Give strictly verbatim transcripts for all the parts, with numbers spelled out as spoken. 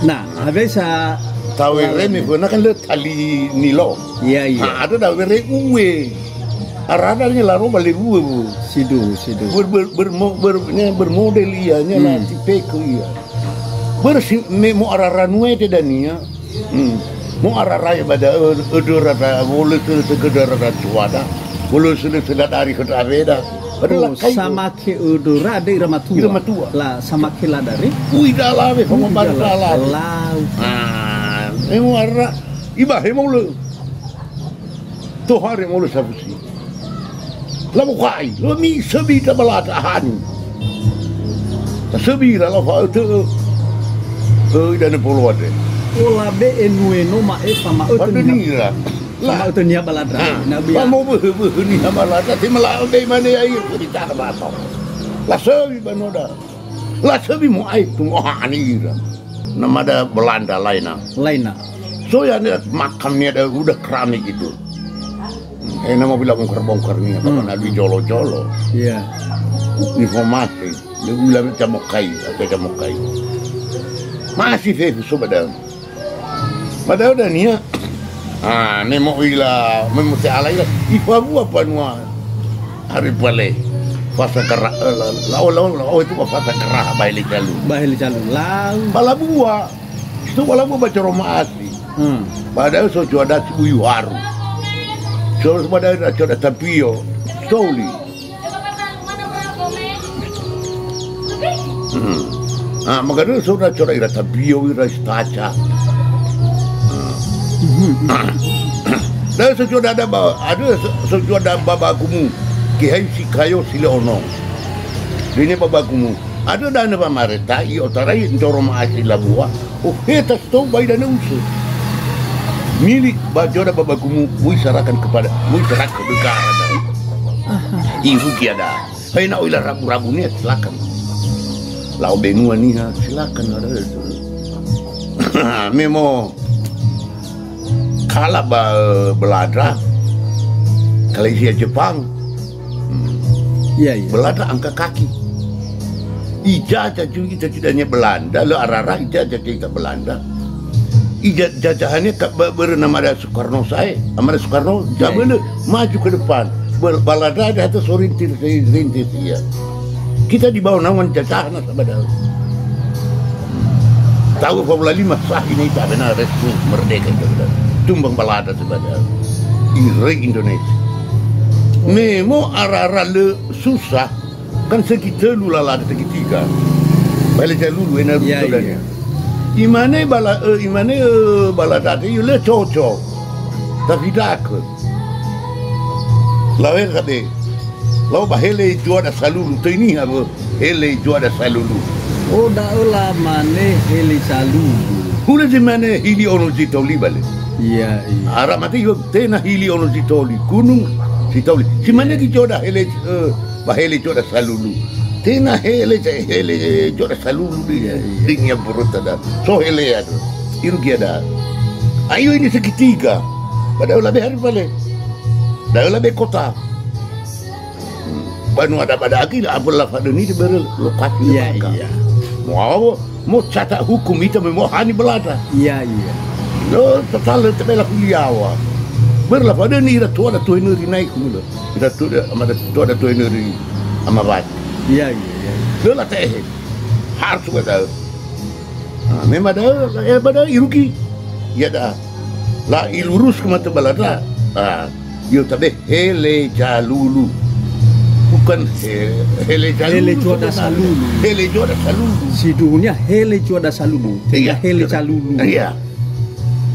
Na, habis, ah, Tawe reme fena kan le tali nilo. Iya, iya. Ha, ada da were uwe. Arada ni laro bale uwe bu. Sidu, sidu. Ber, ber, ber, mo- ber, ne, bermodel iya, ne la Hmm. tipe ke iya. Ber si, me mo arara nue te dania. Hmm. Mo arara ya bada ö- ödöra da, wole se se gedara da cuada. Wole se se dari ke da beda. Ada Oh, la kai. Sama ke ödöra ada ira matua. Ira matua. La sama ke la dari. Ui da lawe, sama Ui da bada lawe. Lau. Ah, emo ara ibahe maulo. Tohare maulo safusi. La bukai, lo mi sebi da balata ahani. Ta sebi ra la fa ötö. Ö, ida ne polo ade. Ola be enue no ma e fa ma ötö Pada ni. Nira. La. Fa ma ötö ni balata. Ha. Na bia. Fa mo böhö-böhö ni balata. Te mala be mane ai ko di ta ba to. La sebi banoda. La sebi mo ai tu mo hani ira. Namada Belanda laina. Laina. So ya ne makamnya ada udah keramik itu. Eh, nama bila bongkar-bongkar ni apa Hmm. mana di jolo-jolo. Iya. Informasi. Dia bilang camokai, atau camokai. Masih saya susu pada. Padahal dah niat. Ah, ne mo ila, me mo te ala ila. Ifa bua panua. Hari pale. Fasa kara, eh, la, lao, lao, lao, itu fasa kara, bahili jalu. Bahili jalu. Lau. Pala bua. Itu pala bua baca Roma asli. Hmm. Padahal so cuada buyu haru. So, padahal ada cuada tapio. Soli. Hmm. Ah, maka dulu saudara coba ira tabio, ira istaca. Ah. Mhm. Dan sejual ada ba, ada se-, sejual ada babagumu. Kihai si kayo si leono. Ini babagumu. Ada dana pamareta, i otarai ndoro ma'asi labua. Oh, heta stou bai dana usu. Milik ba joda babagumu, mui serahkan kepada, mui serahkan negara. Aha. Irugi ada. Hai na oila rabu-rabu niha, silakan. Lao benua niha, silakan. Memo kala ba, eh, Belanda, Malaysia, Jepang. Hmm. Iya, iya. Belanda angkat kaki. Ijajah juga kita tidak hanya Belanda, le arara ijajah kita Belanda. Ija-, jajahannya ka-, ba-, bere nama ada Soekarno sae, Amara Soekarno, Iya, iya. Jabele, maju ke depan. Bel-, balada ada atau sorintir, sorintir, iya. Kita di bawah naungan jajahan sabada. Tahu Paula lima sah ini tak benar resmi merdeka itu benar. Tumbang balada sabada. Ire Indonesia. Memo ara-ara le susah. Kan segi telu lala ada segi tiga. Bale jalulu ena Iya, rugi iya. Imane bala, eh, imane, eh, bala dade, iyo le cocok. Tapi dakö. Lawer kade. Lao ba hele joda salulu, tö niha bö. Hele joda salulu. Oh, da'ö lamane hele salulu. Hulö zi mane hili ono zi toli bale. Iya, iya. Ara mate iyo tena hili ono zi toli. Gunung zi toli. Si mane gi joda hele, eh, Ba hele joda salulu. Tena hele, hele joda salulu di, Iya, iya. Di nia burota da. So hele ada. Irugi ada. Ayo ini segitiga. Padahal lebih hari balik. Padahal lebih kota. Hmm. Banua ada pada agi lah, apa lah pada ni di bere lokasi Iya, lembaga. Iya. Mau apa? Mo catat hukum ita me mo hani belada. Iya, iya. Lo, total le tebela kuliawa. Berla pada ni ira tua da tuh nuri naik mula. Ira tua da, ama da tua da tuh nuri ama bat. Iya, iya, iya. Lo la tehe. Harus suka tahu. Nah, memang ada, eh, pada irugi. Ya dah. La ilurus ke mata belada. Ah, Yo tabe hele jalulu. Bukan he-, hele jalulu Hele joda sebenarnya. Salulu. Hele joda salulu. Siduhunya hele joda salulu. Tidak Iya, hele betul. Jalulu. Iya.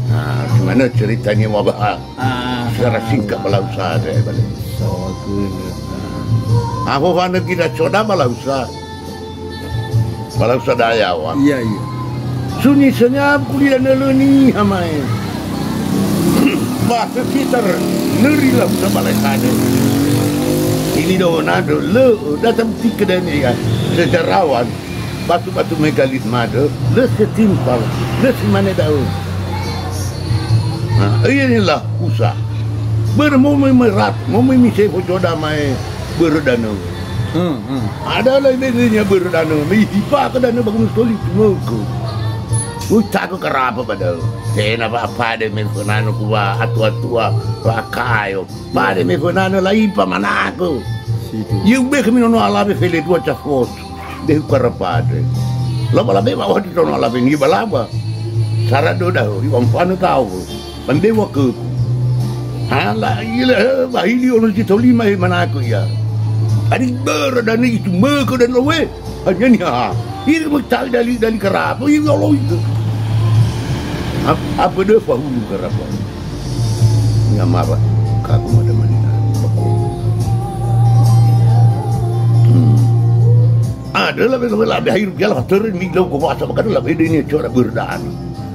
Nah, gimana ceritanya wabah? Ah. Secara singkat bala usaha deh balik. So, aku ini. Aku fana kita coda bala usaha. Bala usaha dayawa. Iya, iya. Sunyi senyap kuliah nölöni hamai. Ba sekitar nöri la usaha balai tane. Ini doho nado le datang tiga dan ya sejarawan batu-batu megalit made le setimpal le semane daun. Nah, inilah usaha. Bermomi merat, momi misefo joda mai beredana. Hmm, hmm. Ada lai bedanya beredana, mi hipa ke dana bagus toli tumeke. Ui, tago karapa ba da'ö. Tena wa'apade me fönanö ku wa atua-tua, wa akayo. Pade me fönanö la'ipa manako. Situ. Ye ube khömi nono alawe fele dua cafos. Dehu karapade. Laba labe wa wadi tono alawe ni balaba. Sara do da'ö, iwa mfano tao. Ba mbewa khögu. Ha, la, ila, eh, ba hili ono zi tolima, eh, manako ia. Ari börö dani itu mökö dan lowe. Hanya ni ha. Iri mo tawi dali, dali karato, iri olo itu. Ap-, apa dia fahulu karato? Nyamara. Kagu ada manina. Hmm. Ada la, bela, bela, bela, hiru gala, fatöre, mi, lau, gowa, asa, bakada, la, bede, ni, cora, berdaan.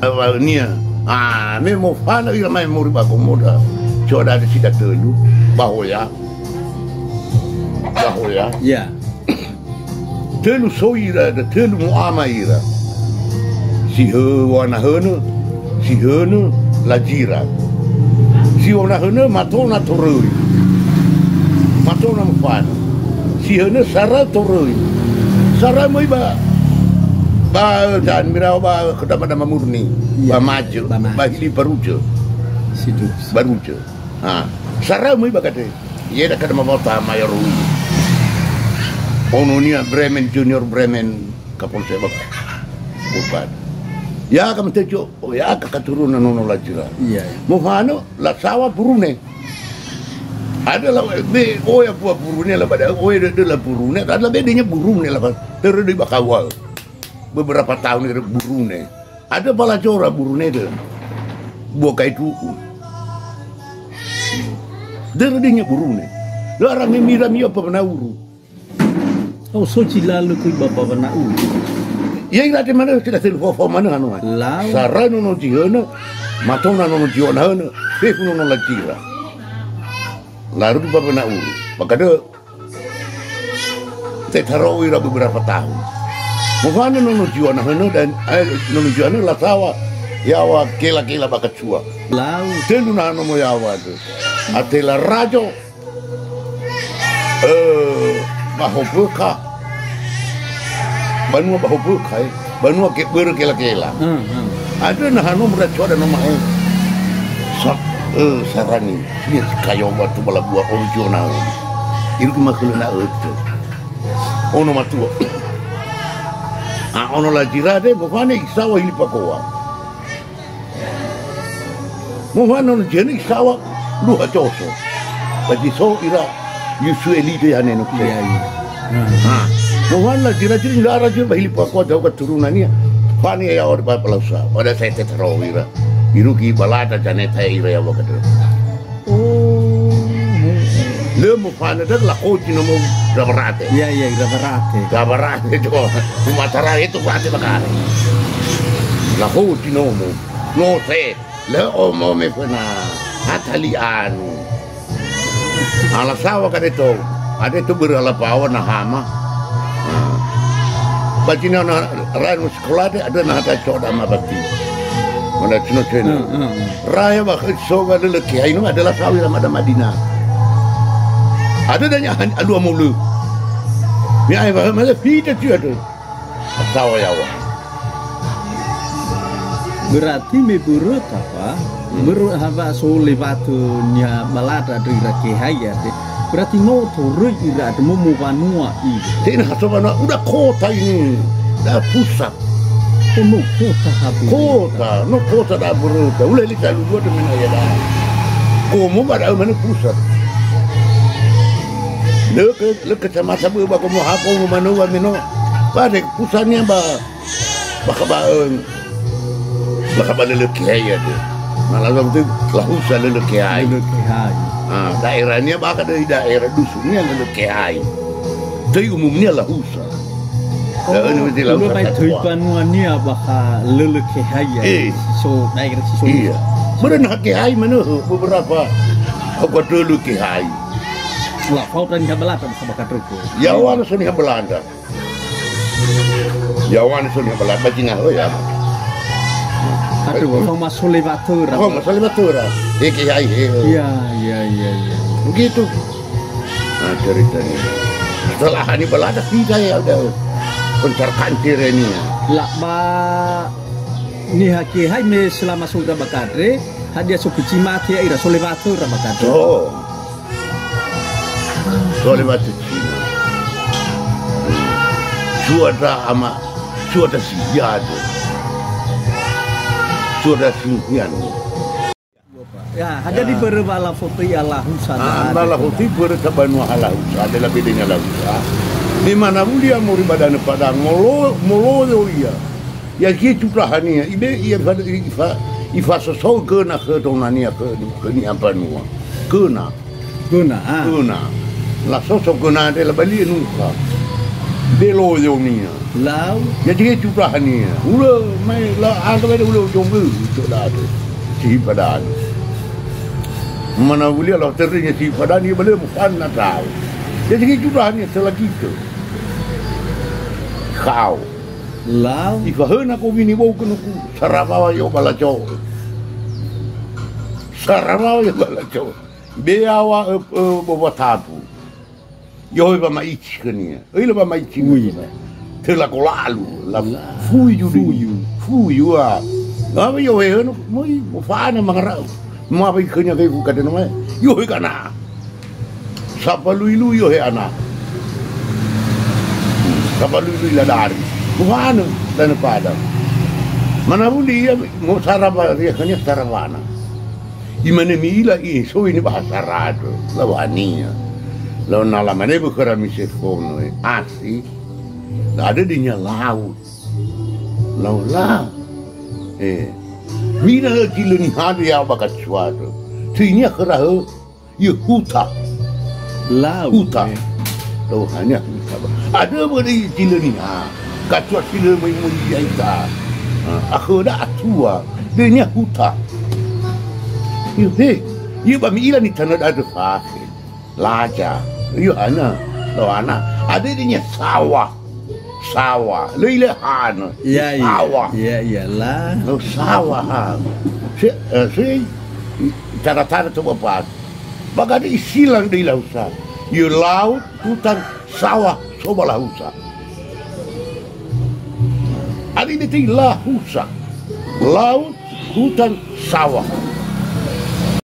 Awalnia. Ah, me mofana ira mai mori ba komoda. Coda ada sida tölu. Ba hoya. Ba hoya. Ya. Tölu soi ira, ada tölu mu'ama ira. Si hö-, wanahönö, si hönö, lazira. Si wanahönö, matona toröi. Matona mofana. Si hönö, sara toröi. Sara möi ba, ba, dan mirawa ba, Dama-dama murni, iya, ba Majö, ba Majö, ba hili Barujö. Situ. Barujö. Ha. Sara möi ba gade. Ye da kada mawata mayor ulu. Ononia Bremen, Junior Bremen, Kapolsek ba. Bukan. Ya ka mentejo, oh ya ka keturunan nono lazira. Iya, iya. Mohano la sawa burune. Ada la be oya bua burune la pada oya de la burune, ada la bedanya burune la. Terus di Bakawa. Beberapa tahun itu burune. Ada balajora burune de. Bua kai tu'u. Dere denya burune. Lara memira mio apa benauru. Oh, so ci lalu kui bapa benauru. Ya ira de mana tidak telu fofo mana anu. Lau. Sara nono jihana, matona nono jiwana hana, fefu nono lajira. Lalu bapa benauru. Makanya Tetaro ira beberapa tahun. Mofana nono jiwana hana dan, eh, nono jiwana la sawa yawa kela-kela ba kacua. Lau. Telu na nomo yawa tu. Atela Rajo. Eh, Bahobeka. Banua Bahobeka, eh. Banua ke börö kela-kela. Hmm, hmm. Ada na hano mura coda no mae. Sa, eh, sarani. Ni kayo batu balabua original. Iru makhuluna ötö. Ono matua. A ono lajira de, mofane isawa hili pakoa. Mofane ono jeni isawa luha coso. Ba zi so ira Yusueli de haneno. Iya, iya. Ha. Mofane lajira jiri ndara jiri ba hili pakoa jauh keturunannya. Fani ya ora ba palausa. Pada saya tetero ira. Irugi balada janeta ira ya wakadero. Oh. Lö mofana dödö lakoci nomo Rabarate. Iya, iya, Rabarate. Rabarate to. Matara itu fate bakare. Lakoci nomo. No se. Lö omo me föna. Hatali anu. Ala sawa kade to. Ade to börö ala pawa na hama. Nah. Bacina na ranu sekolah de ada na hata coda ma bati. Mana cino cino. Hmm, hmm, hmm. Raya ba khöi soga lele kiai no adalah sawi lama ada Madinah. Ada danya han alua mulu. Mi ai ba mala fita tu ada. Sawa yawa. Berarti me börö ta, Pak? Hmm. Börö hawa so lewat nya balada dari ira kehai ya, de. Berarti no toröi ira ada momo banua ira. Tena so banua udah kota ini. Dah pusat. Oh, no kota habis. Kota, no kota da börö. Dah ulai lika lu dua temen ayah dah. Komo ba da mana pusat. Lö ke, lö kecamatan bö ba komo ha komo manowa meno. Ba de pusatnya ba, ba ka ba, eh, ba ka ba lele kehai ya de. Malah waktu lahusa lele kehai. Lele kehai. Ah, daerahnya ba ka dari daerah dusunnya lele kehai. Tapi umumnya lahusa. Oh, ya, ini mesti udah langsung baik kacua. Tui banua nia bakha lele kehai ya. Eh. So, naik ke siso. Iya. Mana nak kehai mana beberapa. Aku ada lele kehai. Lah, fau dan kabelah tak bisa bakha truk. Ya, orang sini Belanda. Ya, orang sini Belanda, cina, oh ya. Aduh, fau masuk lewat tu, Fau masuk lewat tu, eh, kehai, eh. Iya, iya, iya, iya. Begitu. Nah, ceritanya. Setelah ini Belanda, tidak ya, udah. Pencar kancir ini ya. Lah, ba Niha ke hai me selama so ira ba Kandre, hadia so kecima ke ira so lewat ira ba Kandre? Oh. So lewat cina. Suada ama, suada sihiado. Suada sihian. Ya, hadia di bere wa la foto ya la husa. Ah, la foto bere ka banua ha la husa, de la bedenya la husa. Di mana mulia mori badana pada ngolo, molo yo ia. Ya gitu tahania, ibe ia fa, ifa, ifa soso gena ke donania ke, ke ni ampanua. Gena. Gena, ah. Gena. La soso gena de la bali nuka. De lo yo nia. Lau. Ya gitu tahania. Ula mai la ada ada ula yo be, itu dah ada. Si padan. Mana mulia la terenya si padan ia bale mu fan na tau. Ya gitu tahania selagi itu. Kau. Lau. Ifahöna ko wini bou kenuku. Sarawawa yo balaco. Sarawawa yo balaco. Beawa e, e, bobo tabu. Yo ba maici kenia. Oi la ba maici. Ui la. Tela ko lalu. La fuyu. Fuyu. Fuyu a. Apa yo he no moi mo fana mangarau. Mo apa ikenya ke ku kadena mai. Yo he kana. Sapaluilui yo he ana. Sapaluilui la dari. Buhana dan pada. Mana buli ya mo saraba ya kanya sarawana. Imane mi'ila i so ini bahasa rado. Lawania. Lawan nala mane bukara mise fono asi. Ada dinya laut. Laula. Eh. Mina ki leni hade ya bakacuado. Tinya kerahe. Ye huta. Lau, huta. Eh. Lau hanya huta ba. Ada beri cilenia. Kacua sila mai muri yaita. Akhöda atua. Denia huta. Ye he. Ye ba mi'ila ni tana dada fase. Laja. Ye hana. Lau ana. Ada denia sawah. Sawah. Lei le hana. Iya, iya. Sawah. Iya, iyalah. Lau sawah ha. Se, eh, se, tara-tara tu bapak. Bagadi isilang di lahusa. Ye laut, hutan, sawah, soba lahusa. Ari ini ti lahusa. Laut, hutan, sawah.